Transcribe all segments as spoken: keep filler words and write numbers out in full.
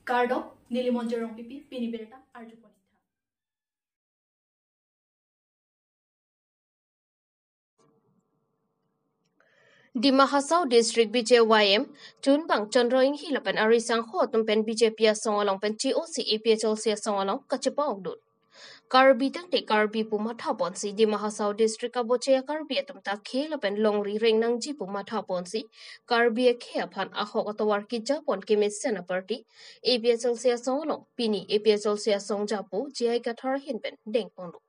Kardom, neli Monjir Rongpipi, pini birta arjupon. Dima Hasao District B J Y M chunbang Chandra Inghi lapen ari sangho atum pen B J P asong along pen G O C A P H L C asong along kachepa-okdun. Karbi tangte Karbi pu mathaponsi Dima Hasao District kaboche a-Karbi atum ta khei lapen longri reng nangji pu mathaponsi Karbi akhei aphan ahok atovar kejapon kemesen a-party A P H L C asong along pini A P H L C asong japo J I Kathar ahin pen dengponlo.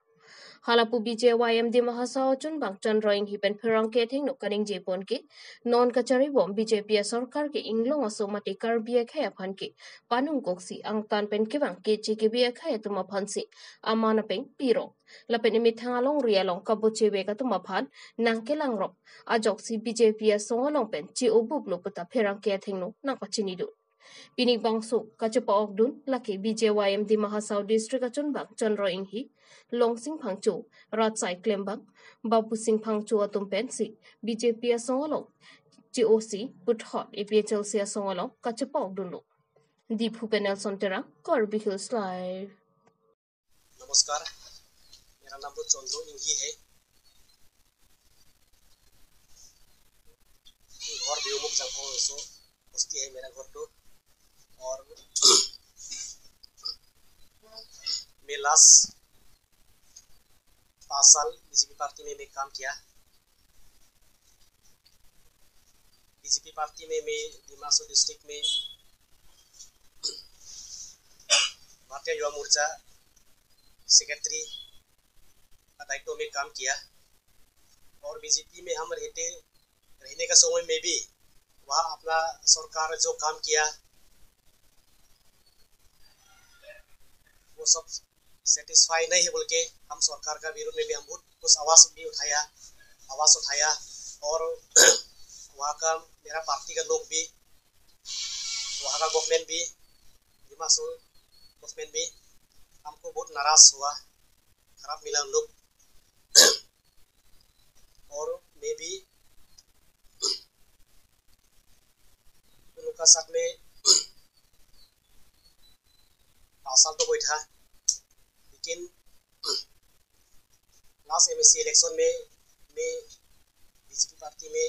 Halapu B J Y M Dima Hasao chunbang Chandra Inghi pen pherangke athengno kaningjepon ke non kacharibom B J P asorkar ke inglong aso mate Karbi akhei aphan ke panung koksi angtan pen kevang keche kebi akhei atum aphansi aman apeng pirong lapen emethang alongri along kabochevek atum aphan nangkelangrok ajoksi B J P asong along pen che-o buplo puta pherangke athengno nangpachinidun. Pini bangso kachepa-okdun lake B J Y M Dima Hasao District achunbang Chandra Inghi, Longsing Phangcho, Ratsai Klembang, Babusing Phangcho atum pensi B J P asong along G O C puthot A P H L C asong along kachepa-okdunlo. Diphu pen Nelson Terang, Karbi Hills Live. नमस्कार, मेरा नाम तो चंद्रो इंगी है। घर बेउमुख जंगो सो बस्ती है मेरा घर तो। और मैं लास्ट पाँच साल बीजेपी पार्टी में मैं काम किया। बीजेपी पार्टी में मैं दिमासो डिस्ट्रिक्ट में भारतीय युवा मोर्चा सेक्रेटरी का दायित्व में काम किया। और बीजेपी में हम रहते, रहने का समय में भी वहाँ अपना सरकार जो काम किया, वो सब सेटिस्फाई नहीं है बोल के हम सरकार का विरोध में भी हम बहुत कुछ आवाज भी उठाया, आवाज उठाया। और वहाँ का मेरा पार्टी का लोग भी, वहाँ का गवर्नमेंट भी, दिमासो गवर्नमेंट भी हमको बहुत नाराज हुआ, खराब मिला उन लोग। और मैं भी उन लोग का साथ में पाँच साल तो बैठा, लेकिन लास्ट एमएससी इलेक्शन में मैं बीजेपी पार्टी में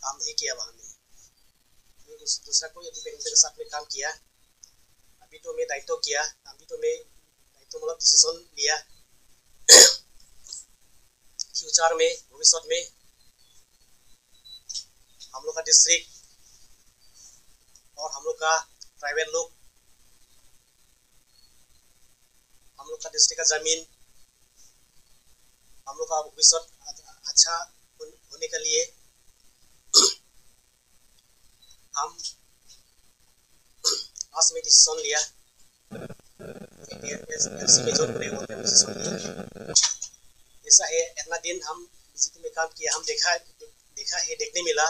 काम नहीं किया वहाँ में। मैं दूस-, दूसरा कोई इंडिपेंडेंट के साथ में काम किया। अभी तो मैं दायित्व किया, अभी तो मैं दायित्व मतलब डिसीजन लिया। फ्यूचर में, भविष्य में हम लोग का डिस्ट्रिक्ट और हम लोग का ट्राइबल लोग, हम लोग का डिस्ट्रिक्ट का जमीन, हम लोग का भविष्य अच्छा होने के लिए हम आज में डिसीजन लिया, एपीएसएलसी में ज्वाइन करने का डिसीजन लिया। ऐसा है, इतना दिन हम बीजेपी में काम किया, हम देखा, देखा है, देखने मिला,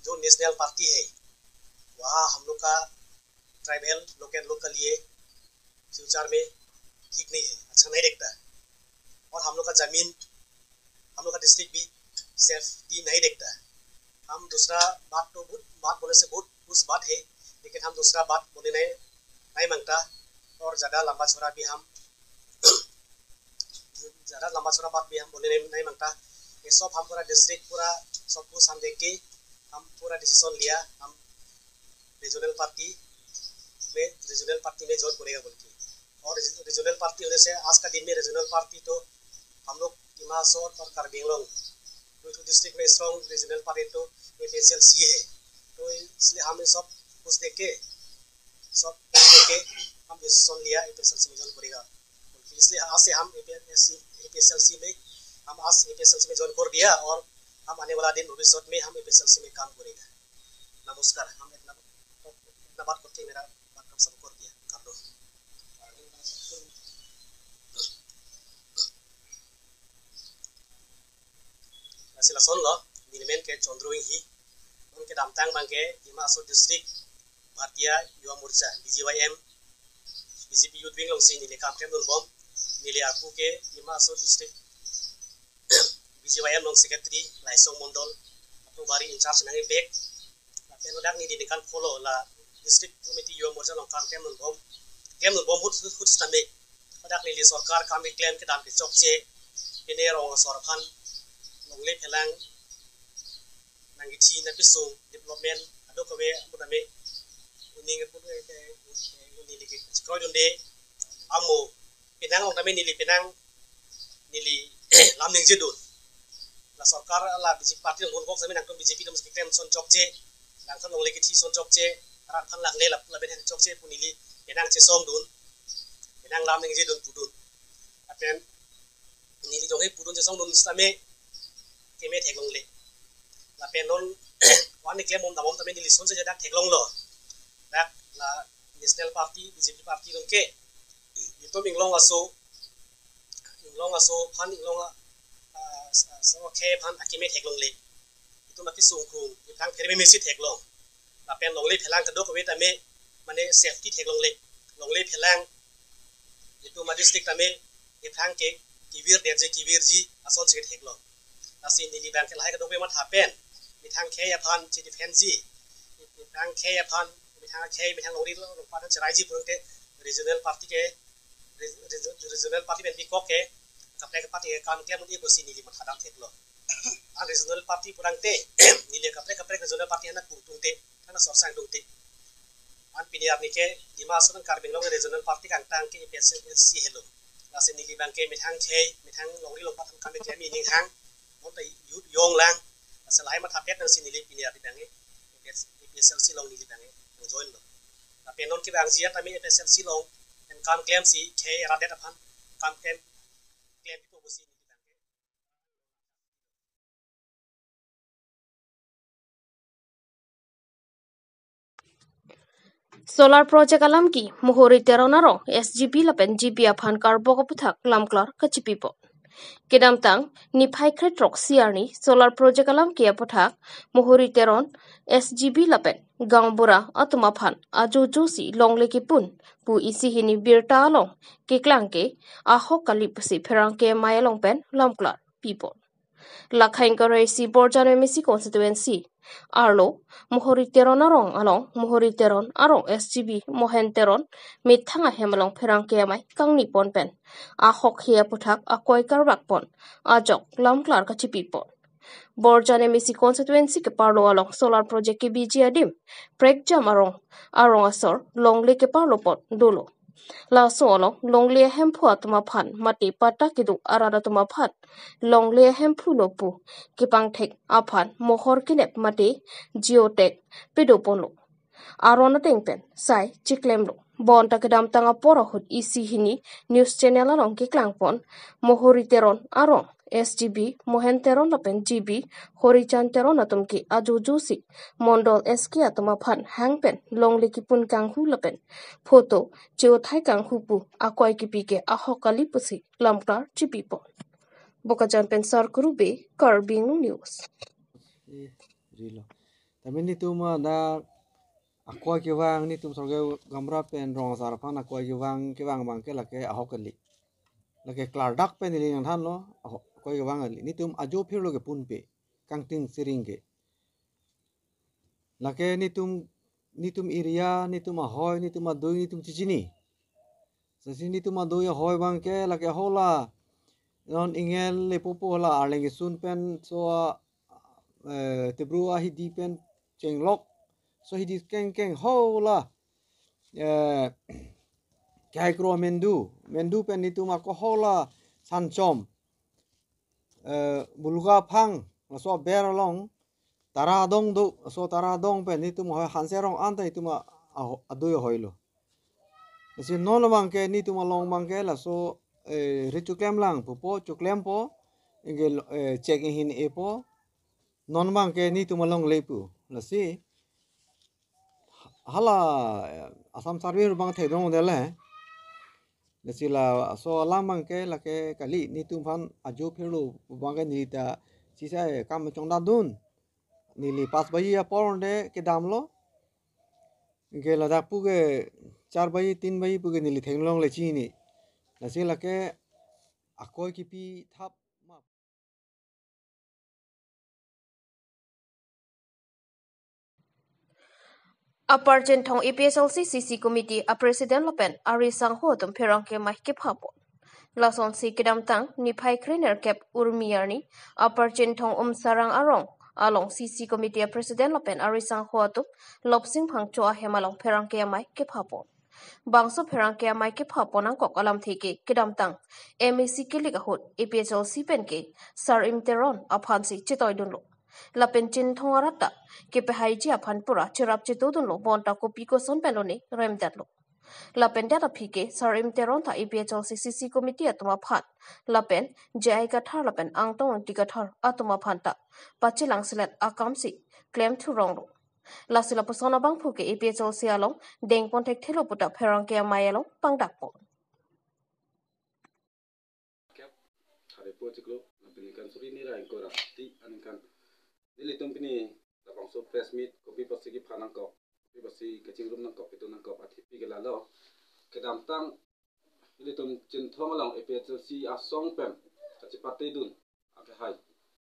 जो नेशनल पार्टी है, वहाँ हम लोग का ट्राइबल लोकल लोग के लिए फ्यूचर में ठीक नहीं है, अच्छा नहीं दिखता है। और हम लोग का जमीन, हम लोग का डिस्ट्रिक्ट भी सेफ्टी नहीं दिखता है। हम दूसरा बात तो बहुत, बात बोलने से बहुत कुछ बात है, लेकिन हम दूसरा बात बोलने नहीं, नहीं मांगता। और ज़्यादा लंबा चौड़ा भी हम ज़्यादा लंबा चौड़ा बात भी हम बोलने नहीं, नहीं मांगता। ये सब हम पूरा डिस्ट्रिक्ट, पूरा सब कुछ हम देख के हम पूरा डिसीजन लिया, हम रीजनल पार्टी में, रीजनल पार्टी में ज्वाइन करेगा बोल के। और रीजनल पार्टी होने से आज का दिन में रीजनल पार्टी तो हम लोग दिमासो और कार्बी आंगलोंग, दो डिस्ट्रिक्ट में स्ट्रॉन्ग रीजनल पार्टी तो एपीएसएलसी है। तो इसलिए हम ये सब कुछ देख के, सब देख के हम डिसीजन लिया एपीएसएलसी में ज्वाइन करेगा। इसलिए आज से हम एपीएसएलसी में, हम आज एपीएसएलसी में ज्वाइन कर दिया और हम आने वाला दिन भविष्य में हम एपीएसएलसी में काम करेगा। नमस्कार, हम इतना, इतना बात करके मेरा बात हम सब कर दिया, कर दो। Lasi lasonlo, neli men ke Chandra Inghi, non kedamtang abang ke Dima Hasao District Bharatiya Yuva Morcha, B J Y M, B J P Youth Wing alongsi neli kam klemdunbom, neli arpu ke Dima Hasao District B J Y M along secretary, Laisong Mondol, apo bari in charge nangkepek, lapen ladak neli ningkan kolo la District Committee Yuva Morcha along kam klemdunbom, klemdunbom ahut ahut ahut sitame, hadak neli sorkar kam keklem kedam kechokche, pine rong asor aphan longle phelang nangkethi, nangkesung development kadokave ahut tame uning aput, eh, eh, eh, neli ke kroidunde. Amo penang along tame neli penang, neli lam ningjedun. La sorkar la B J P party along gun kok sitame nangtum B J P atum keklem ason chokche, nangtum longle kethi ason chokche, rat aphan langle lap lapen hen chokche pu neli penang chesongdun, penang lam ningjedun pudun. Lapen neli jongsi pudun chesongdun sitame keme theklongle. Lapen non van keklembom dambom tame neli ason si dak theklonglo. Dak la National Party, B J P party atum ke, itum inglong aso, inglong aso aphan, inglong a, a, a, so khei aphan akeme theklongle. Itum akesung krung, itum pherme mesi theklong. Lapen longle phelang kadokave tame, mane safety theklongle. Longle phelang itum adistrict tame, itum ke kevirdetji, kevirji asonsi theklong. Lasi neli abang ke lahai kadokave matha pen, methang khei aphan chedefendji, methang khei aphan, methang khei, methang longri longpat aphan cheraiji pulote regional party ke, re-, re-, regional party pen bikok ke kaprek party ke kam klem un-e pusi neli matha dam theklong. An regional party pulangte, neli kaprek kaprek regional party aphan nangpudunte, aphan nangsorsangdunte, an pini arni ke Dima Hasao nang Karbi Anglong regional party kangtang ke A P H L C helo. Lasi neli abang ke methang khei, methang longri longpat aphan kam keklem ining hang, non ta youth yong lang. Lasi lahai matha pet nangsi neli pini arni abang ke A P H L C along neli abang ke nangjoinlo. Lapen non kevangji atame A P H L C along en kam klemsi khei rat det aphan kam klem, klempipo pusi neli abang ke. Solar project alam ke Mohori Teron arong S G B lapen G B aphan karbok aputhak lamklar kachipipo. Kedamtang niphai krethrok isi arni solar project alam ke aputhak Mohori Teron S G B lapen gaonbura atum aphan ajo ajo si longle kepun pu isi hini birta along keklang ke ahok kali pusi pherangke amei along pen lamklar pipo. Lakhang kre-isi Borjan M A C constituency arlo Mohori Teron arong along Mohori Teron arong S G B Mohen Teron methang ahem along pherangke amei kangni pon pen ahok he aputhak akoi karbak pon ajok lamklar kachipipo. Borjan M A C constituency keparlo along solar project kebiji adim prekjam arong, arong asor longle keparlo pon dolo. Laso along longle ahemphu atum aphan mate patta kedo arat atum aphan longle ahemphu lo pu kepangthek aphan mohor kenep mate geotag pedo ponlo. Aron ateng pen sai chiklemlo. Bonta kedamtang apor ahut isi hini news channel along keklang pon Mohori Teron arong S G B Mohen Teron lapen G B Horichand Teron atum ke ajo ajo si mondol S K atum aphan hang pen longle kepun kanghu lapen photo che-othai kanghu pu akoi kipi ke ahok kali pusi lamklar chipipo. Bokajan pen Sarkuru Bey, Karbi Anglong News. Eh, rilo. Tame netum adak akoi kevang, netum sorkar gaonbura pen rong asar aphan akoi kevang, kevang abang ke lake ahok kali. Lake klardak pen neli nangthanlo, aho-, akoi kevang kali. Netum ajo phirlo kepunpe, kangting siring ke. Lake netum, netum area, netum ahoi, netum adui, netum chichini. Lasi netum adui ahoi abang ke lake hola non ingel le pupo, hola arleng kesun pen so, eh, tebru ahidi pen chenglok, so hidi kengkeng hola, eh, kehai kro amendu, amendu pen netum ako hola sanchom, eh, buluga aphang, laso aber along tara adong do, laso tara adong pen netum ahoi Hanse Rong anta netum a-, a-, adui ahoilo. Lasi non abang ke netum along abang ke laso, eh, ri choklem lang pupo, choklempo, anke, eh, chek inghin-epo, non abang ke netum alongle pu. Lasi hala, eh, Assam Service abang thekdong dele. Lasi laso alam abang ke lake kali, netum aphan ajo phirlo abang ke neli ta sisa kam chongdadun. Neli pas baji apor de kedamlo. Anke ladak pu ke char baji, tin baji pu ke neli theklongle chini. Lasi lake akoi kipi thap ma. Upper Chinthong A P H L C C C Committee a President lapen ari sangho atum pherangke amei kepha pon. Lasonsi kedamtang niphai krenerkep Urmi arni Upper Chinthong Umsarang arong along C C Committee a President lapen ari sangho atum Lopsing Phangcho ahem along pherangke amei kepha pon. Bangso pherangke amei kepha pon angkok alamthe ke kedamtang M A C kilik ahut A P H L C pen ke Sar-im Teron aphansi chetoidunlo. Lapen Chinthong arat ta kepahaiji aphan pura cherap chetodunlo, bonta kopi koson pen lone remdetlo. Lapen det aphi ke Sar-im Teron ta A P H L C C C Committee atum aphan lapen J I Kathar lapen Angtong Ingti Kathar atum aphan ta pachelang selet akamsi klem thuronglo. Lasi lapuson abangphu ke A P H L C along dengpon thekthelo puta pherangke amei along pangdak pon. Kep, hari po chiklo, lapen ningkan suri ni ra ingkoi ra ti aningkan. Nelitum pini labangso press meet, kopi apotsi kepha nangkok, kopi apotsi kachingrum nangkok, kedo nangkok, athepi ke lalo. Kedamtang nelitum Chinthong along A P H L C asong pen kachepatedun akehai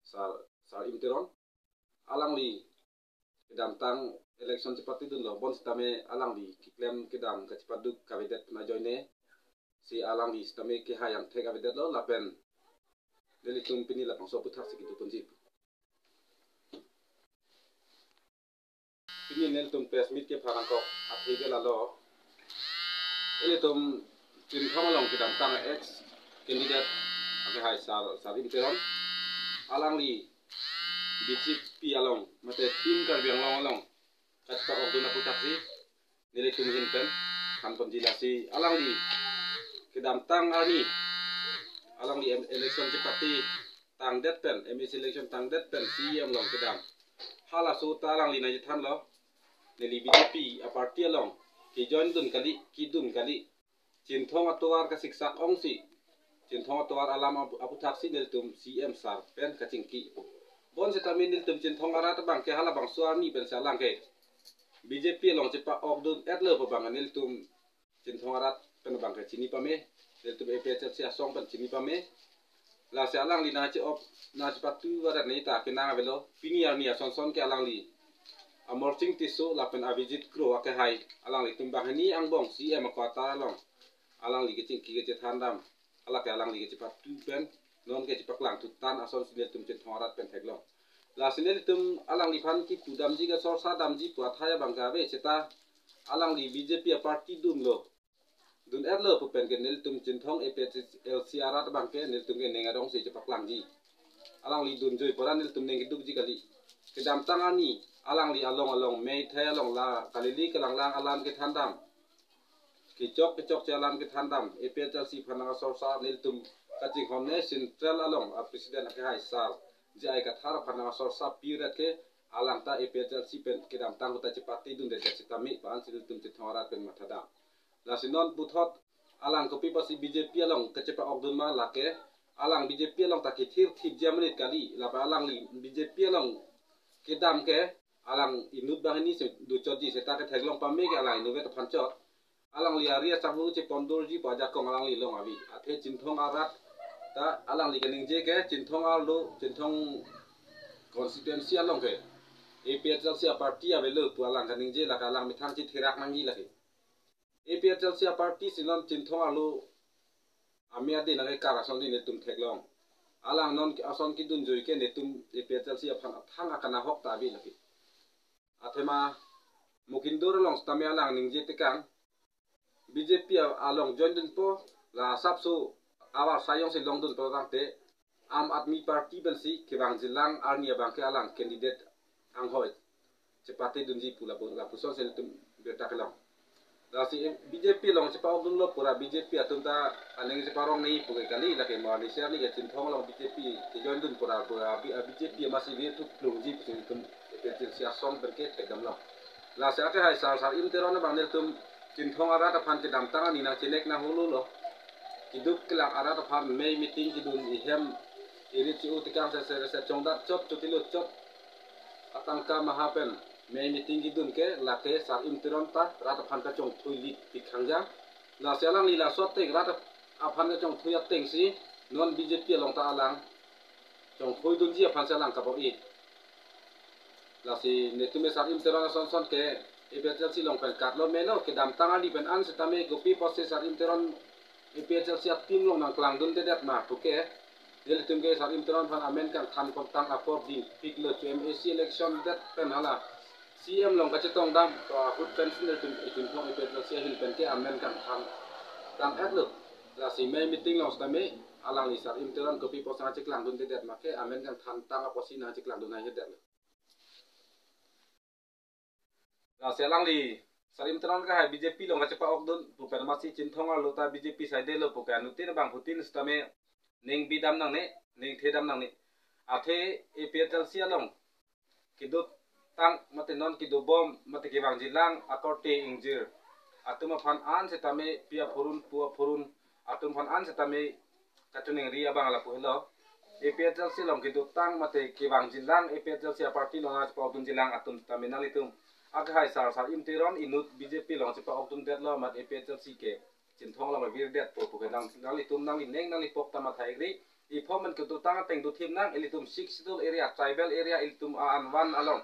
Sar, Sar-im Teron. Alangli kedamtang election chepatedunlo, bonsitame alangli keklem kedam kachepatduk kavedet pen ajoine si alangli sitame kehai angthek avedetlo, lapen nelitum pini labangso aphuthaksi kedo ponji. Pini nelitum press meet kepha nangkok athe ke lalo. Nelitum Chinthong along kedamtang ex candidate akehai Sar, Sar-im Teron, alangli B J P along mate Team Karbi Anglong along kachepakokdun aphuthaksi nelitum ahin pen thanponji. Lasi alangli kedamtang arni alangli em-, election chepate tangdet pen, M A C election tangdet pen C E M along kedam. Halaso ta alangli nangchethanlo, neli B J P a party along kejoindun kali, kedun kali. Chinthong atovar kasiksak ongsi, Chinthong atovar alam ap-, aphuthaksi nelitum C E M sar pen kachingki. Bonsitame nelitum Chinthong arat abangke halabangso arni pensi alang ke B J P along chepa-okdun-etlo pu abang nelitum Chinthong arat pen abangke chini pame, nelitum A P H L C asong pen chini pame. Lasi alangli nangche-op, nangchepatu varet neta kenang avelo. Pini arni asonson ke alangli Amarsing Tisso lapen Abhijit Kro akehai, alanglitum banghini angbong C E M a-quarter along alangli kachingki kachethandam, hala ke alangli kachepatu pen non ke chepaklangthu tang asonsi nelitum Chinthong arat pen theklong. Lasi nelitum alangliphan kipudamji, kasorsadamji pu athai abangke ave, seta alangli B J P a party dunlo, dun-etlo pu pen ke nelitum Chinthong A P H L C arat abangke nelitum ke ning arongsi chepaklangji. Alangli dunjoi pura nelitum ning kedukji kali. Kedamtang arni alangli along along, mei thai along, la kalili kalanglang alam kethandam, kechok kechokche alam kethandam, A P H L C aphan nangkasorsa nelitum kachinghon ne Central along a President akehai Sar J I Kathar aphan nangkasorsa piret ke alang ta A P H L C pen kedamtang ahut ta chepatedunde sitame pu ansi nelitum Chinthong arat pen mathadam. Lasi non puthot alang kopi apotsi B J P along kachepa-okdun ma, lake alang B J P along ta kethirthipji amonit kali, lapen alangli B J P along kedam ke alang inut banghini si dochotji, seta ketheklong pame ke alang inutvet aphan chot. Alangli ari asangho chepondorji pu ajakong alangli along ave. Athe Chinthong arat ta alangli kaningje ke Chinthong arlo, Chinthong constituency along ke A P H L C a party avelo pu alang kaningje, lake alang methang chetherak nangji lake. A P H L C a party si non Chinthong arlo ame ade nangkekar asonsi netum theklong. Alang non ason kedunjoi ke netum A P H L C aphan athang akanahok ta ave lake. Athema Mukindor along sitame alang ningje tekang, B J P a-, along joindunpo, la asapso avarsai jongsi longdunpo tangte Aam Aadmi Party pensi kevangjilang arni abangke alang candidate anghoi chepatedunji pu lapu, lapusonsi netum birta kelong. Lasi B J P along chepa-okdunlo pura B J P atum ta aning cheparong nangji pu ke kali, lake mo arni si arni ke Chinthong along B J P kejoindun pura pura B-, B J P amatsi virthuplungji pusi netum A P H L C asong pen ke thekdamlo. Lasi akehai Sar, Sar-im Teron abang nelitum Chinthong arat aphan kedamtang arni nangchinek nang holo lo. Keduk kelak arat aphan mei meeting kedun, ihem irit chi-u tekang sese sese chongdat chot, chotilo chot atangka maha pen mei meeting kedun ke lake Sar-im Teron ta rat aphan kachongthui lit pik hangjang. Lasi alangli laso ateng rat ap-, aphan kachongthui atengsi non B J P along ta alang chongthuidunji aphansi alang kabor-i. Lasi netum Sar-im Teron asonson ke APHLC along pen katlo meno, kedamtang arni pen an setame kopi apotsi Sarim Teron APHLC a-team along nangklangdundedet ma puke, nelitum ke Sarim Teron aphan amen kangthan pontang apor dingpiklo chu MAC election det pen hala CEM along kachetongdam ahut pensi nelitum itum thong APHLC ahin pen ke amen kangthan tang-etlo. Lasi mei meeting along setame alangli Sarim Teron kopi apotsi nangcheklangdundedet ma ke amen kangthan tang apotsi nangcheklangdun haihedet. Lasi alangli Sarim Teron ke hai BJP along kachepa-okdun pu pen amatsi Chinthong arlo ta BJP saidelo puke anuttin abangphutin setame ning bidam nangne, ning thedam nangne. Athe APHLC along kedotang mate non kedobom mate kevangjilang akorte ingjir atum aphan an setame pi aphurun pu aphurun atum aphan an setame kachiningri abang lapu helo. APHLC along kedotang mate kevangjilang APHLC a-party along nangchepa-okdunjilang atum tame nanglitum akhai Sar Sarim Teron inut BJP along chepa-okdundetlo amat APHLC ke Chinthong along virdetpo puke nang nanglitum nangli ning nangli pok ta matha-ikri. Iphom men kedotang ateng dothip nang, ilitum Sixth Schedule area, tribal area ilitum a-anvan along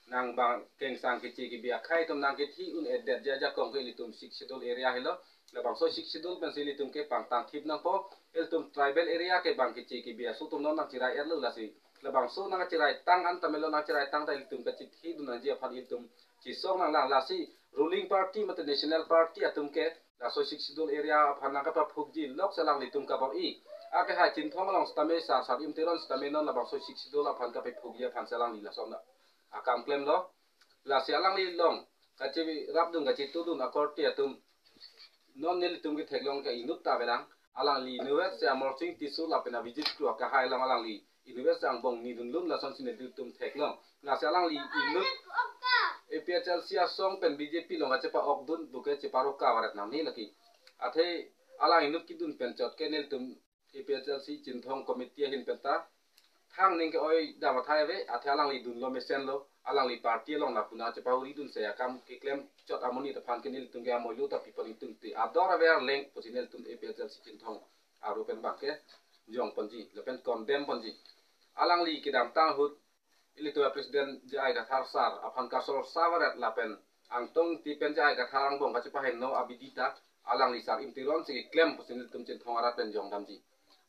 nang bang kengsang keche kebi akhai atum nangkethi un-edet ajakong ke ilitum Sixth Schedule area helo. Labangso Sixth Schedule pensi ilitum ke pangtangthip nangpo. Ilitum tribal area ke bang keche kebi aso atum non nangcherai-etlo lasi. Labangso nangcherai tang an tamelo nangcherai tang ta ilitum kachethidun nangji aphan ilitum chesong nanglang lasi ruling party mate national party atum ke laso Sixth Schedule area aphan nangkapaphukji lok si alanglitum kabor-i. Akhai Chinthong along setame Sar Sarim Teron setame non labangso Sixth Schedule aphan kapaphukji aphan si alangli lason akam klemlo. Lasi alangli along kacherapdun kachetudun akorte atum non nelitum ketheklong ke inut ta avelang. Alangli inutvet si Amarsing Tisso lapen Abhijit Kro akahai along alangli inutvet si angbong nidunlun lasonsi nelitum theklong. Lasi alangli inut APHLC asong pen BJP along kachepa-okdun puke cheparoka varet nangne lake. Athe alang inut kedun pen chot ke nelitum APHLC Chinthong committee ahin pen ta thang ning ke-oi dam athai ave, athe alangli dunlo mesenlo, alangli party along lapu nangchepahuridun si akam keklem chot amonit aphan ke nelitum ke amoilu ta pipon ingtungte ador aver leng pusi nelitum APHLC Chinthong aru pen bangke jongponji lapen condemn ponji. Alangli kedamtang ahut ilitum a-president J I Kathar sar aphan kasorsa varet lapen Angtong Ingti pen J I Kathar angbong kachepaheno abidi ta alangli Sarim Teron si keklem pusi nelitum Chinthong arat pen jongdamji.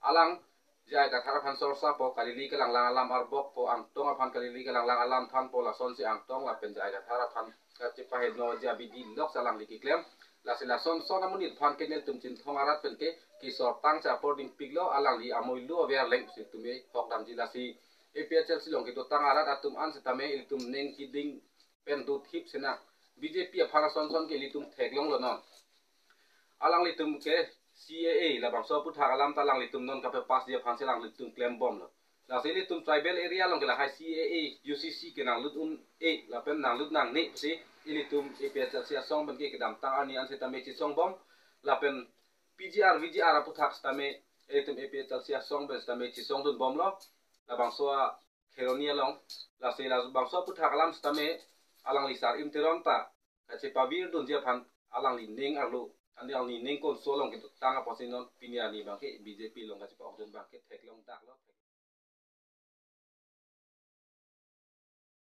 Alang J I Kathar aphan sorsapo, kalili kalanglang alam arbokpo, Angtong aphan kalili kalanglang alam thanpo, lasonsi Angtong lapen J I Kathar aphan kachepahenoji abidi lok si alangli keklem. Lasi lason son amonit aphan ke nelitum Chinthong arat pen ke kesortang si apor dingpiklo, alangli amoilu aver leng si ilitum hokdamji. Lasi APHLC along kedotang arat atum an setame ilitum ning keding pen dothip sena BJP aphan ason son ke ilitum theklonglo non. Alanglitum ke CAA labangso aphuthak alam ta alanglitum non kapapassji aphan si alanglitum klembomlo. Lasi ilitum tribal area along ke lahai CAA, UCC ke nanglut un-e lapen nanglut nangne pusi ilitum APHLC asong pen ke kedamtang arni an setame chesongbom lapen PGR, VGR aphuthak setame ilitum APHLC asong pen setame chesongdunbomlo. Labangso a-Kheroni along, lasi labangso aphuthak alam setame alangli Sarim Teron ta kachepavirdunji aphan alangli ning arlo, alangli ning konso along kedotang apotsi non pini arni bangke BJP along kachepa-okdun bangke theklongdaklo.